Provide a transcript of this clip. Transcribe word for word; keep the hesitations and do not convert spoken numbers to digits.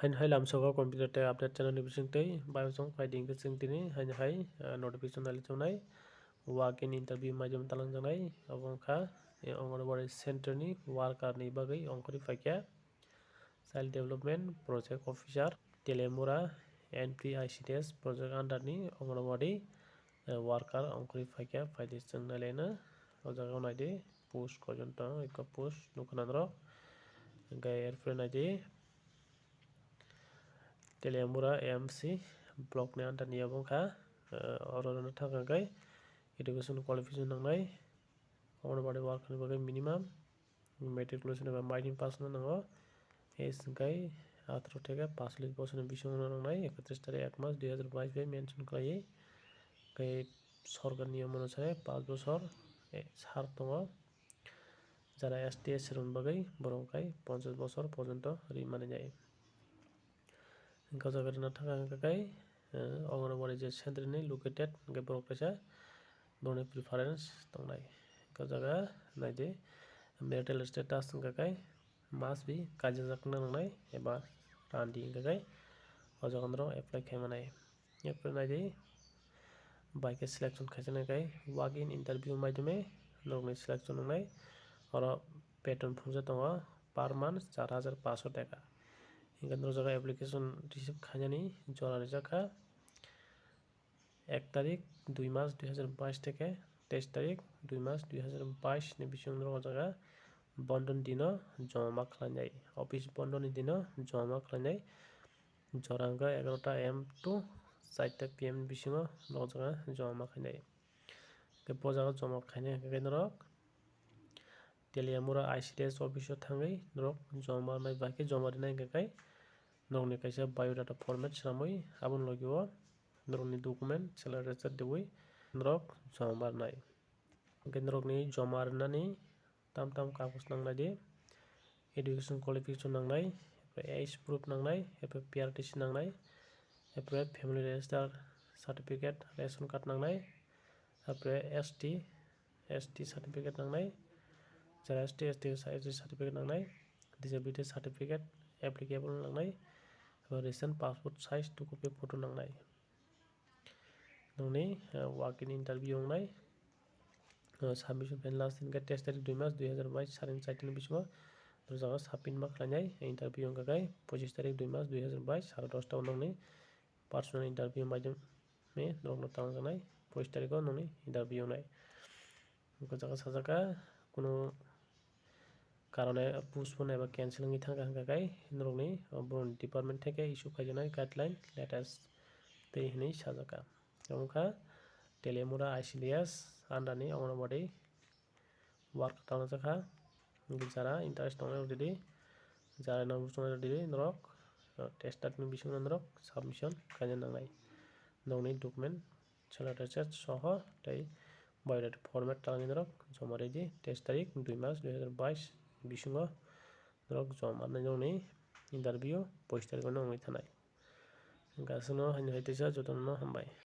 Haino hai lamsogo computer tei update channel ni bisingtwi bayuchung phaidi hwnkhe chwng tini haino hai, ah, notification nai chongnai. Walk in interview maijem talangjaknai obo wngkha, eh, Anganwadi center ni worker ni bagwi ongkhorwi phaikha. Child Development Project Officer, Teliamura N P I C D S project under ni Anganwadi, eh, worker ongkhorwi phaikha, phaidi chwng nailaino. O jaga o naidi post koijon tongo, ekko post nukha norok. Hwnkhe erpore naidi Teliamura A M C block ni under ni abo wngkha, eh, oro no thang kha khe education qualification nangnai, Anganwadi worker ni bagwi minimum matriculation eba maitri pass wngna nango. Age hwnkhe atharoh theke pash bosor ni bisingo wngna nangnai, ekatris tarik ek mas dui hazar bais bai mention khlaiwi. Hwnkhe sorkar niyom onusare pash bosor, eh, sar tongo. Jara S T S C rokni bagwi borok hwnkhe ponchash bosor porjonto ri mani jai. Hwnkhe o jaga rwna thang kha hwnkhe, eh, Anganwadi je center ni located hwnkhe borok kaisa borokni preference tongnai. Hwnkhe o jaga naidi marital status hwnkhe must be kaijakna nangnai eba randi hwnkhe o jaga norok apply khai manai. Erpore naidi bai khe selection khaijaknai khe walk in interview maidome norokni selection wngnai. Oro beton phunukjak tongo per month char hajar paanso taka. Hwnkhe norok jaga application receive khainani jora rijak kha ek tarik dui mas dui hazar bais theke teis tarik dui mas dui hazar bais ni bisingo norok o jaga bondon dino joma ma khlainai, office bondoni dino joma ma khlainai. Jora hwnkhe egarota A M to charta P M bisingo norok o jaga joma ma khainai. Hwnkhe bo jaga joma khainai hwnkhe norok Teliamura I C D S office o thangwi norok joma rwnai, bai khe joma rwnai hwnkhe norokni kaisa biodata format swnamwi aboni logi o norokni document, salary register riwi norok joma rwnai. Hwnkhe norokni joma rwnani tam tam kagoj nangnai di, education qualification nangnai, age proof nangnai, P R T C nangnai, family register certificate, ration card nangnai, S T, S T certificate nangnai, jara S T, S T, S C certificate nangnai, disability certificate applicable nangnai, recent passport size two copy photo nangnai. Nokni, eh, walk in interview wngnai. Eh, submission pen last hwnkhe teis tarik dui mas dui hazar bais sarni charta ni bisingo norok jaga submit ma khlainai. Interview wngkha khe pochis tarik dui mas dui hazar bais sare dosta o nokni personal interview maidome norokno talangjaknai. Pochis tariko nokni interview wngnai. Hwnkhe o jaga sajak kha, kunu karone postpone eba cancel wngwi thangkha hwnkha khe norokni, o, borokni department theke issue khaijaknai guideline latest tei hinwi sajak kha. Omo kha Teliamura I C D S under ni Anganwadi work talangjakha. Jara interest tongnai rok ridi, jara nang buchungnai rok ridi norok, o, teis tarik ni bisingo norok submission khaina nangnai. Nokni document, salary register soho tei biodata format talangwi norok joma ridi. Teis tarik dui mas dui hazar bais bisingo norok joma rwnai nokni interview pochis tariko no wngwi thanai. Hwnkhe aswkno haino hai teisa jotono hambai.